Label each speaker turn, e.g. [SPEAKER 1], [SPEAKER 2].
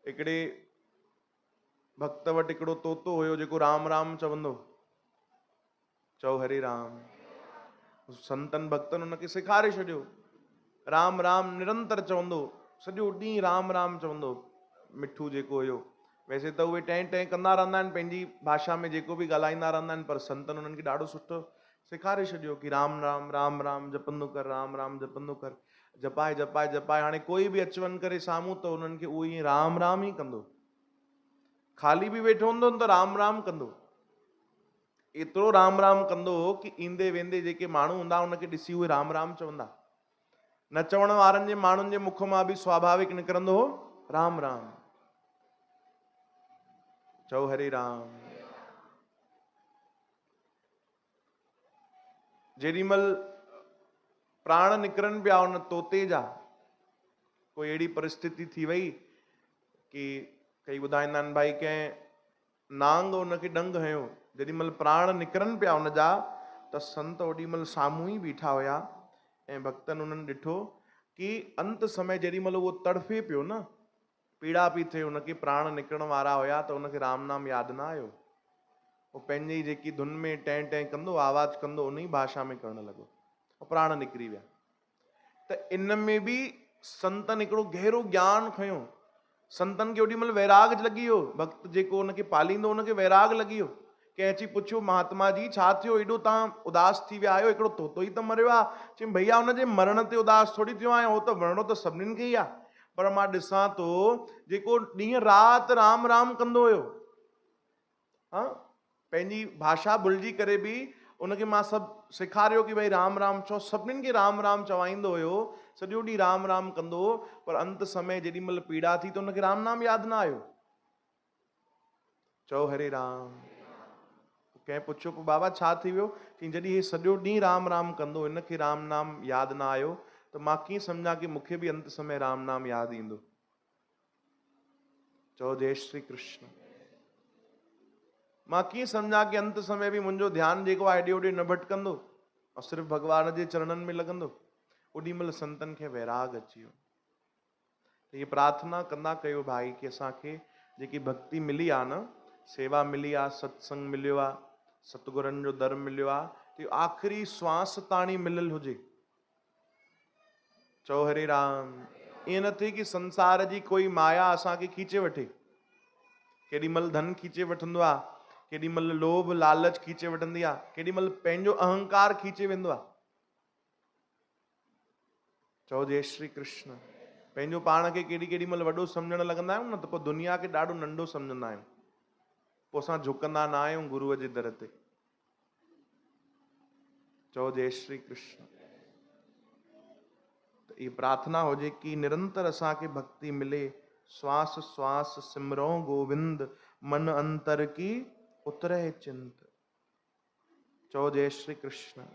[SPEAKER 1] هڪڙي ڀڳت وٽ هڪڙو طوطو هيو جيڪو رام رام چوندو هو. چئو هري رام. سنتن ڀڳتن ان کي سيکاري ڇڏيو. رام رام نرنتر چوندو هو. سڄو ڏينهن رام رام چوندو هو. مٺو جيڪو هيو. ويسي ته اهي ٽين ٽين ڪندا رهندا آهن پنهنجي ڀاشا ۾ جيڪو به ڳالهائيندا رهندا آهن پر سنتن انهن کي ڏاڍو سٺو سيکاري ڇڏيو ڪي رام رام رام رام جپندو ڪر رام رام جپندو ڪر. جپائي جپائي جپائي هاڻي ڪوئي به اچ وڃ ڪري سامهون ته انهن کي اهو ائين رام رام ئي ڪندو. خالي به ويٺو هوندو ته رام رام ڪندو. ايترو رام رام ڪندو هو ڪي ايندي ويندي جيڪي ماڻهو هوندا ان کي ڏسي اهي رام رام چوندا. نه چوڻ وارن جي ماڻهن جي مک مان به سواڀاوڪ نڪرندو هو رام رام. چئو هري رام. جيڏي مھل پراڻ نڪرن پيا ان طوطي جا، ڪوئي اھڙي پرستتي ٿي وئي ڪي ڪئي ٻڌائيندا آھن ڀائي ڪنھن نانگ ان کي ڏنگ ھنيو، جيڏي مھل پراڻ نڪرن پيا ان جا ته سنت اوڏي مھل سامھون ئي بيٺا ھيا ۽ ڀڳتن انھن ڏٺو ڪي انت سمي جيڏي مھل اھو تڙڦي پيو نه، پيڙا پئي ٿئي، ان کي پراڻ نڪرڻ وارا هيا ته ان کي رام نام ياد نه آيو. هو پنهنجي ئي جيڪي ڌن ۾ ٽين ٽين ڪندو، آواز ڪندو، ان ئي ڀاشا ۾ ڪرڻ لڳو. پراڻ نڪري ويا. ته ان ۾ به سنتن هڪڙو گهرو گيان کنيو. سنتن کي اوڏي مهل ويراڳ لڳي ويو. ڀڳت جيڪو ان کي پاليندو ان کي ويراڳ لڳي ويو. ڪنهن اچي پڇيو، مهاتما جي، ڇا ٿيو، ايڏو توهان اداس ٿي ويا آهيو، هڪڙو طوطو ئي ته مريو آهي. چيم، ڀئيا، ان جي مرڻ تي اداس ٿوري ٿيو آهيان، هو ته مرڻو ته سڀنين کي ئي آهي. پر مان ڏسان ٿو، جيڪو ڏينهن رات رام رام ڪندو هيو، ها، پنهنجي ڀاشا ڀلجي ڪري به ان کي مان سڀ سيکاريو ڪي ڀئي رام رام چئو، سڀنين کي رام رام چوائيندو هيو، سڄو ڏينهن رام رام ڪندو هو، پر انت سمي جيڏي مهل پيڙا ٿي ته ان کي رام نام ياد نه آيو. چئو هري رام. ڪنهن پڇيو پوء بابا ڇا ٿي ويو؟ چيائين جڏهن هي سڄو ڏينهن رام رام ڪندو هن کي رام نام ياد نه آيو ته مان ڪيئن سمجهان ڪي مون کي به انت سمي رام نام ياد ايندو. چئو جئي شري ڪرشن. مان ڪيئن سمجهان ڪي انت سمي به منهنجو ڌيان جيڪو آهي هيڏي هوڏي نه ڀٽڪندو ۽ صرف ڀڳوان جي چرڻن ۾ لڳندو. اوڏي مهل سنتن کي ويراڳ اچي ويو. ته هيء پرارٿنا ڪندا ڪيو ڀائي ڪي اسان کي جيڪي ڀڳتي ملي آ نه، سيوا ملي آ، ستسنگ مليو آ، ستگرن جو در مليو آ ته اهو آخري سواس تاڻي مليل هجي. چئو هري رام. ائين نه ٿئي ڪي سنسار جي ڪوئي مايا اسان کي کيچي وٺي. ڪيڏي مهل ڌن کيچي وٺندو آ، ڪيڏي مهل لوڀ لالچ کيچي وٺندي آ، ڪيڏي مهل پنهنجو اهنڪار کيچي ويندو آ. چئو جي شري ڪرشن. پنهنجو پاڻ کي ڪيڏي ڪيڏي مهل وڏو سمجهڻ لڳندا آهيون نه ته پوء دنيا کي ڏاڍو ننڍو سمجهندا آهيون. پوء اسان جهڪندا نه آهيون گروء جي در تي. چئو جي شري ڪرشن. ته اها پرارٿنا هجي ڪي نرنتر اسان کي ڀڳتي ملي. سواس سواس سمرون گووند من انتر ڪي اتري چنت. چئو جي شري ڪرشن.